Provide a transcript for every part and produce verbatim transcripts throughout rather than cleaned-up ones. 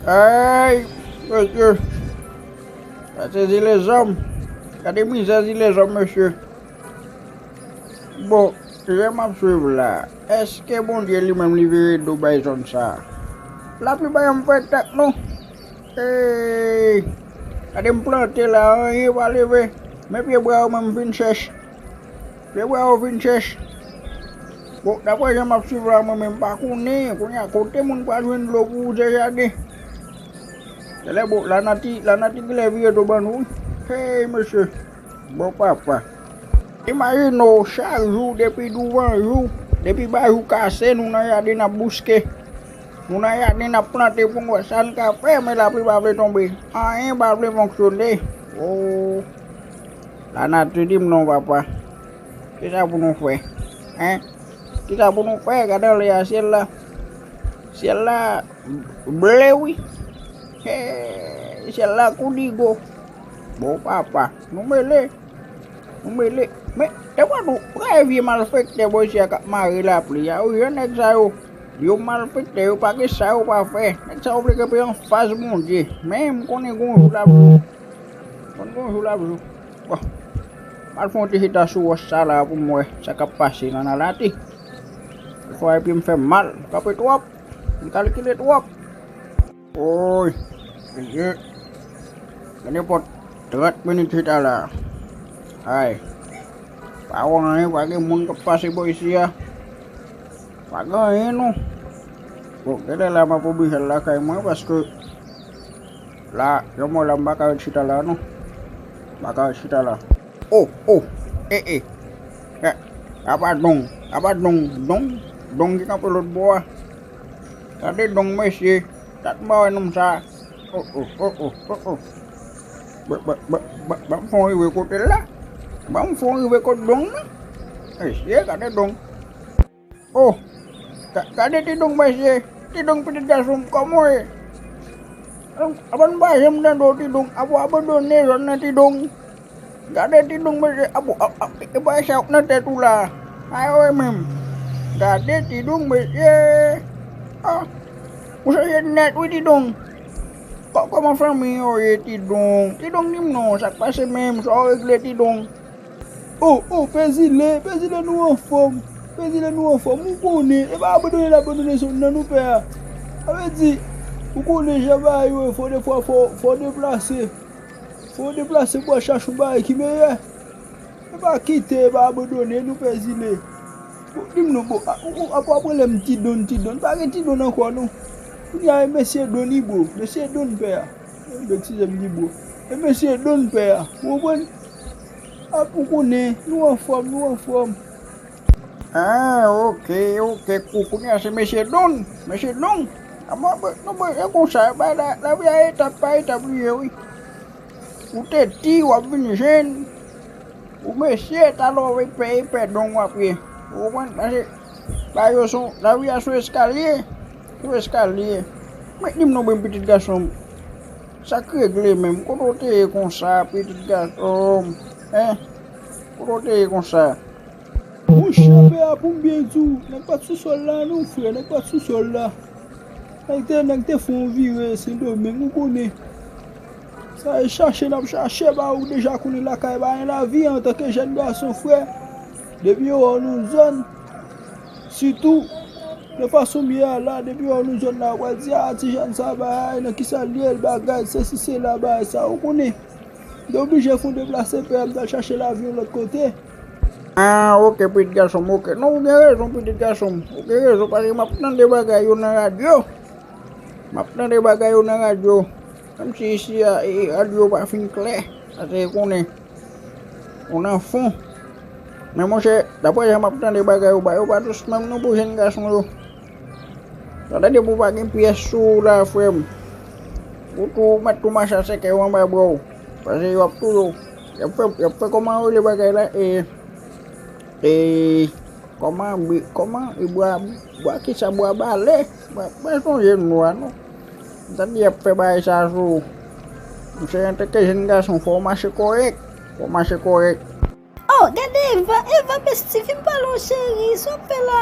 Ay, mesye. Sa se zilezòm. Gade mizè zilezòm, mesye. Bon, jan m ap swiv la, èske Bondye li menm li vire do bay zòn sa a? Lapli pa janm fè tèt non. Ey, gade m plante la, anyen pa leve. Men pye bwa yo menm vin chèch. Pye bwa yo vin chèch. Bon, daprè jan m ap swiv la, mwen menm m pa konnen. Kounye a, kote moun pral jwenn dlo pou wouze jaden? Genlè bon, lanati, lanati genlè vire do ban nou wi. Hey, mesye. Bon papa. Imajine w, chak jou, depi douvan jou, depi ba jou kase, nou nan jaden n ap bouske. Nou nan jaden n ap plante pou n wè sa n ka fè, men lapli pa vle tonbe. Anyen pa vle fonksyone. Oh. Lanati di m non, papa. Kisa pou nou fè? Hein? Kisa pou nou fè? Gade anlè a, syèl la. Syèl la ble wi. Hey, syèl la kou digo. Bon papa, nou mele. Nou mele. Men, te wè nou, prè vye malfektè bò isi a k ap mare lapli a wi, jan nèg sa yo. Yo malfektè, yo pa gen sa yo pa fè. Nèg sa yo vle kenbe anfas Bondye. Men m konnen gon jou l ap jou. M konnen gon jou l ap jou. Bon. M al fè yon ti chita sou wòch sa la pou m wè sa k ap pase nan lanati. Defwa epi m fè m mal. M kanpe twòp. M kalkile twòp. Woy, mesye. Gen nenpòt trant minit chita la. Ay. Pa wè anyen, pa gen moun k ap pase bò isi a. Pa gen anyen non. Bon, genlè la m ap oblije al lakay mwen paske la, jan m wè la, m pa ka ret chita la non. M pa ka ret chita la. Oh, oh, eh, eh. Eh, apa dong, apa dong, dong, dong ki kanpe lòt bò a. Gade dong, mesye. Dat m pa wè nonm sa. Oh, oh, oh, oh, oh, oh. Ba, ba, ba, ba, ba m fè yon rive kote l la. Ba m fè yon rive kot dong nan. Mesye, gade dong. Oh, ga-, gade Ti Dong, mesye. Ti Dong, pitit gason m, kòman w ye? Apa n pa janm tande w, Ti Dong? Apa w abandone zòn nan, Ti Dong? Gade Ti Dong, mesye. Apa, apa, e pa sa k nan tèt ou la? Ay, wi, menm. Gade Ti Dong, mesye. Ah, ou chanje nèt, wi, Ti Dong. Kò-, kòman fanmi yo ye, Ti Dong? Ti Dong, di m non, sa k pase menm? Sa w regle, Ti Dong? Oh, oh, Pè Zile, Pè Zile, nou anfòm. Pè Zile, nou anfòm. Ou konnen, e pa abandone n abandone zòn nan, non, pè a. Sa vle di, ou konnen jan bagay yo ye, fò defwa, fò, fò deplase. Fò deplase pou al chache yon bagay ki meyè. E pa kite, e pa abandone, non, Pè Zile. Bon, di m non, bon, a, ou, ou, apa w ap rele m Ti Don, Ti Don? Pa gen Ti Don ankò, non. Kounye a, e mesye Don, wi, bro. Mesye Don, pè a. Betize m di, bro. E mesye Don, pè a. Ou konprann? Ap, ou konnen, nou anfòm, nou anfòm. Ah, ok, ok, kou-, kounye a se mesye Don, mesye Don. Ah, bon, bon, non, bon, e konsa, bay la, lavi a etap pa etap li ye, wi. Ou te di, w ap vin jwenn. Ou mesye, talè w ap peye pè Don w ap ye. Ou konprann? Paske, ba yo son, lavi a son eskalye. Yon eskalye. Men di m non, bon, pitit gason m. Sa k regle menm? Kote w te ye konsa, pitit gason m? Hein? Kote w te ye konsa? Monchè, pè a, pou m byen di w, nèg pa t sou sòl la non, frè, nèg pa t sou sòl la. Nèg te, nèg te fè yon vire Sendomeng, ou konnen. Sa e chache n ap chache, ba ou deja konnen lakay pa gen lavi antanke jèn gason, frè. Depi yo wè w nan zòn, sitou nan fason m ye a la, depi yo wè w nan zòn la, yo pral di, "A, ti jèn sa bay, nan kisa l ye, l bagay, sesi sela, bagay sa," ou konnen. M te oblije fè yon deplase, pè a, m t al chache lavi yon lòt kote. Ah, ok, pitit gason m, ok. Non, ou gen rezon, pitit gason m. Ou gen rezon, paske m ap tande bagay yo nan radyo. M ap tande bagay yo nan radyo. Menm si isi a, e, radyo pa fin klè. Sa se konnen. Ou nan fon. Men monchè, daprè jan m ap tande bagay yo ba yo, pa dous menm non pou jèn gason yo. Sa ta depi w pa gen pyès sou ou la, frè m. Ou tou, ou mèt tou mache a sèkèy ou anba bra w. Paske yo ap touye w. Y ap fè, y ap fè kòman yo rele bagay la, e, e, kòman, bi-, kòman, e bwa, bwa kisa, bwa bale? Mwen, mwen sonje nwa, non. M tande y ap fè bagay sa sou ou. Monchè, antanke jèn gason, fò w mache kòrèk. Fò w mache kòrèk. Oh, gade Eva, Eva besti, vin pale w cheri, sa w ap fè la?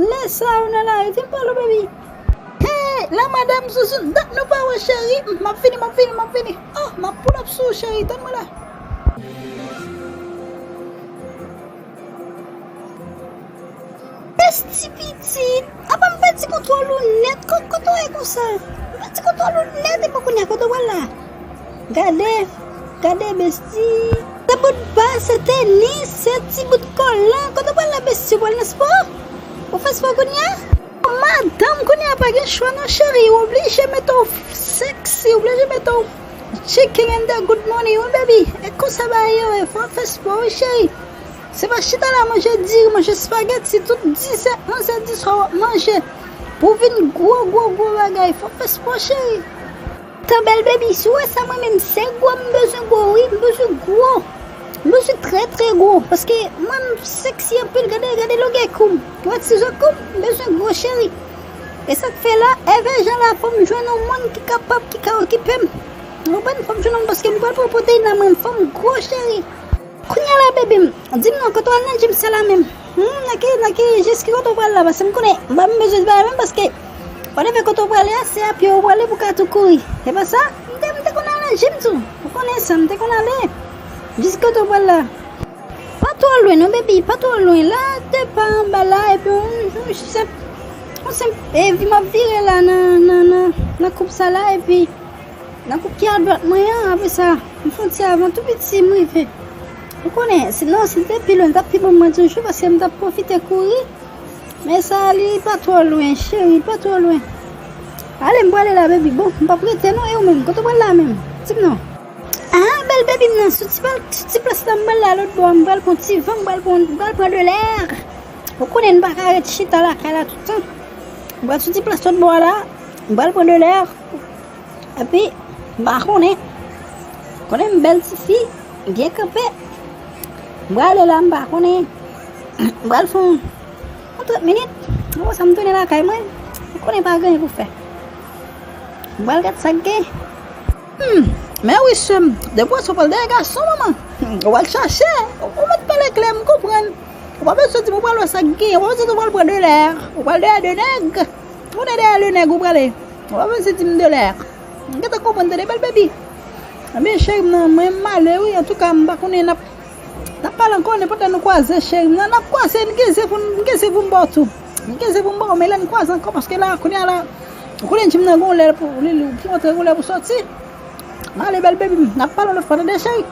Lè sa ou nan lari, vin pale w baby. Hey, La madanm Zouzoun, dat nou pa wè cheri. M ap vini, m ap vini, m ap vini. Oh, m ap pull up sou ou cheri, tann mwen la. Besti pitit, apa m pèdi kontwòl ou nèt, kote w ye konsa? M pèdi kontwòl ou nèt, epi kounye a kote w pral la? Gade, gade besti. Se bout ba, se tenis, se ti bout kolan. Kote w pral la besti, w pral nan spò? Ou fè spò kounye a? Madanm, kounye a pa gen chwa non cheri, ou oblije mete w sexy, ou oblije mete w chicken and the good money, wi baby. E konsa bagay yo ye, fò w fè spò wi cheri. Se pa chita la manje diri, manje spaghetti tout dizè, onzè di swa w ap manje. Pou w vin gwo, gwo, gwo bagay, fò w fè spò cheri. Tan bèl baby, si w wè sa mwen menm, se gwo m bezwen gwo wi, m bezwen gwo. M bezwen trè, trè gwo, paske mwen m sexy anpil, gade, gade longè kou m. Ou wè ti zo kou m, m bezwen gwo cheri. E sa k fè la, èvè jan la, fò m jwenn yon moun ki kapab, ki ka okipe m. Ou konprann? Fò m jwenn yon moun, paske m pral pran pwoteyin la mwen, fò m gwo cheri. Kounye a la, baby m, di m non, kote w al nan gym sa la menm? Hmm, nan ki, nan ki, jis ki kote w pral la? Paske m konnen, m pa menm bezwen di bagay menm, paske whatever kote w prale a, se a pye w prale pou ka tou kouri. E pa sa? M te, m te konn al nan gym tou. Ou konnen sa, m te konn ale. Jis kote w pral la. Pa twò lwen non, baby, pa twò lwen. La, de pa anba la, epi yon, yon senp, yon senp, e, vi m ap vire la nan, nan, nan, nan koup sa la, epi Nan koup ki adwat mwen an, apre sa, m fè yon ti avan tou piti, m rive. Ou konnen, sinon, si l te pi lwen, l t ap pi bon mwen toujou, paske m t ap pwofite kouri. Men sa, li pa twò lwen, cheri, pa twò lwen. Ale, m prale la, baby. Bon, m p ap rete non, e ou menm, kote w pral la menm? Di m non. Ah, bèl baby m nan, sou ti pal-, sou ti plas la, m pral la lòt bò, m pral pran ti van, m pral pran, m pral pran de lè. Ou konnen, n pa ka ret chita lakay la tout tan. M pral sou ti plas lòt bò la, m pral pran de lè. Epi, m pa konnen. Konnen m bèl tifi, byen kanpe. M prale la, m pa konnen. M pral fè yon, yon trant minit. Apre sa, m tounen lakay mwen. M konnen pa gen anyen pou fè. M pral gad sa k gen. Hmm, men wi, sè m, depi w sot pral dèyè gason, manman. Hmm, ou pral chache. Ou, ou mèt pale klè, m konprann. Ou pa bezwen di m ou pral wè sa k gen. Ou pa bezwen di ou pral pran de lè. Ou pral dèyè de nèg. Ou konnen dèyè de nèg ou prale. Ou pa bezwen di m de lè. M gentan konprann tande bèl baby. Ebyen, cheri m nan, mwen m ale wi. Antouka, m pa konnen n ap, n ap pale ankò nenpòt lè nou kwaze, cheri m nan. N ap kwaze, n gen ze pou n, n gen ze pou n ba w tou. N gen ze pou n ba w, men lè n kwaze ankò, paske la, kounye a la, ou konnen gym nan gon lè pou li, li, pou antre, gon lè pou soti. M ale bèl baby m. N ap pale lòt fwa, tande, cheri.